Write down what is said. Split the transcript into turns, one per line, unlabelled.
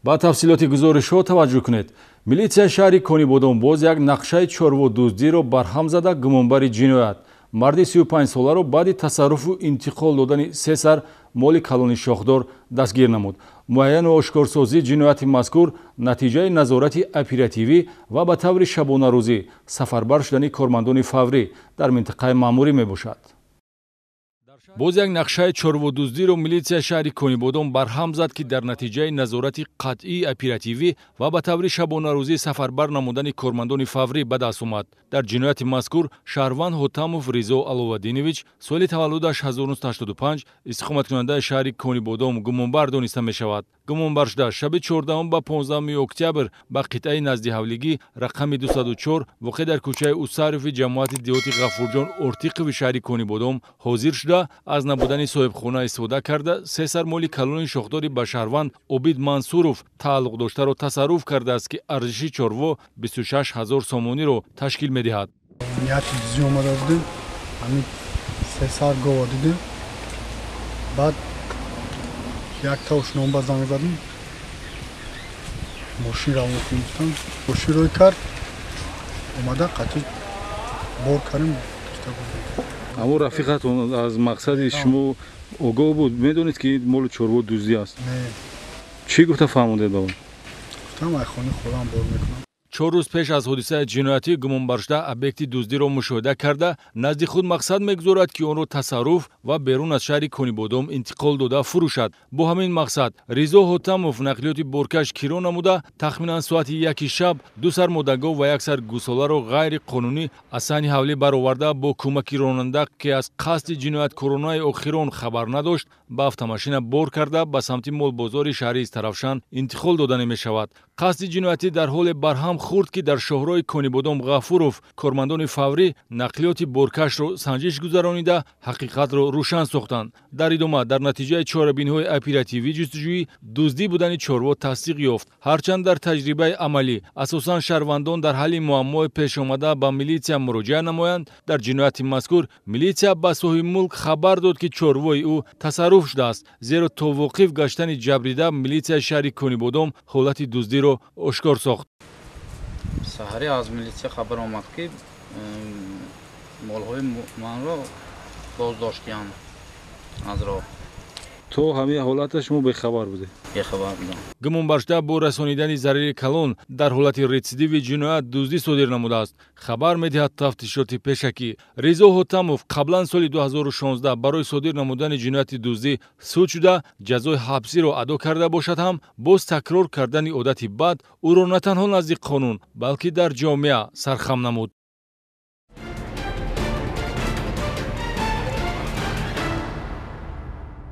Ба тафсилоти гузоришҳо таваҷҷӯҳ кунед. Милитсияи шаҳри Конибодом боз як нақшаи чорводуздиро барҳам зада, гумонбари ҷиноят марди 35-соларо баъди тасарруфу интиқол додани се сар моли калони шохдор дастгир намуд. Муайяну ошкорсозии ҷинояти мазкур натиҷаи назорати оперативӣ ва ба таври шабонарӯзӣ сафарбар шудани кормандони фаврӣ дар минтақаи маъмурӣ мебошад. Боз як нақшаи чорводуздиро милитсияи шаҳри Конибодом барҳам зад, ки дар натиҷаи назорати қатъии оперативӣ ва ба таври шабонарӯзӣ сафарбар намудани кормандони фаврӣ ба даст омад. Дар ҷинояти мазкур шаҳрванд Ҳотамов Ризо Аловаддинович, соли таваллудаш 1985, истиқоматкунандаи шаҳри Конибодом, гумонбар дониста мешавад. Гумонбаршуда шаби 14 ба 15 октябр ба қитъаи наздиҳавлигӣ рақами 204, воқеъ дар кӯчаи Усарови ҷамоати деҳоти Ғафурҷон Ортиқови шаҳри Конибодом ҳозир шуда, аз набудани соҳибхона истифода карда, се сар моли калони шохдори ба шаҳрванд Обид Мансуров тааллуқ доштаро тасарруф кардааст, ки арзиши чорво 26 ҳазор сомониро ташкил медиҳад.
Нияти дуздӣ омада будем, ҳамин се сар гова дидем. Баъд якта ошномба занг задем, мошин равон кун гуфтам. Мошин рӯй кард, омада қатъи бор кардем.
Аммо рафиқатон аз мақсади шумо огоҳ буд? Медонед, ки моли чорво дуздӣ аст?
Не.
Чӣ гуфта фаҳмондед ба он?
Гуфтам, ай хони холам бор мекунам.
4 рӯз пеш аз ҳодисаи ҷиноятӣ гумонбаршуда объекти дуздиро мушоҳида карда, назди худ мақсад мегузорад, ки онро тасарруф ва берун аз шаҳри Конибодом интиқол дода фурӯшад. Бо ҳамин мақсад Ризо Ҳотамов нақлиёти боркаш киро намуда, тахминан соати 1-и шаб ду сар модагов ва як сар гӯсоларо ғайриқонунӣ аз саҳни ҳавлӣ бароварда, бо кӯмаки ронанда, ки аз қасди ҷинояткоронаи охирон хабар надошт, ба автомашина бор карда, ба самти молбозори шаҳри Истаравшан интиқол дода мешавад. Қасди ҷиноятӣ дар ҳоле барҳам хӯрд, ки дар шоҳроҳи Конибодом Ғафуров кормандони фаврӣ нақлиёти боркашро санҷиш гузаронида, ҳақиқатро рӯшан сохтанд. Дар идома дар натиҷаи чорабиниҳои оперативӣ ҷустуҷӯӣ дуздӣ будани чорво тасдиқ ёфт. Ҳарчанд дар таҷрибаи амалӣ асосан шаҳрвандон дар ҳалли муаммои пешомада ба милитсия муроҷиат намоянд, дар ҷинояти мазкур милитсия ба соҳибмулк хабар дод, ки чорвои ӯ тасарруф шудааст, зеро то воқиф гаштани ҷабрдида милитсияи шаҳри Конибодом ҳолати дуздиро ошкор сохт.
Саҳарӣ аз милитсия хабар омад, ки молҳои манро боздоштиянд аз роҳ.
То ҳамин ҳолата шумо бехабар будед?
Бехабар будам.
Гумонбаршуда бо расонидани зарари калон дар ҳолати ретсидиви ҷиноят дуздӣ содир намудааст, хабар медиҳад тафтишоти пешакӣ. Ризо Ҳотамов қаблан соли 2016 барои содир намудани ҷинояти дуздӣ суд шуда, ҷазои ҳабсиро адо карда бошад ҳам, боз такрор кардани одати бад ӯро на танҳо назди қонун, балки дар ҷомеа сархам намуд.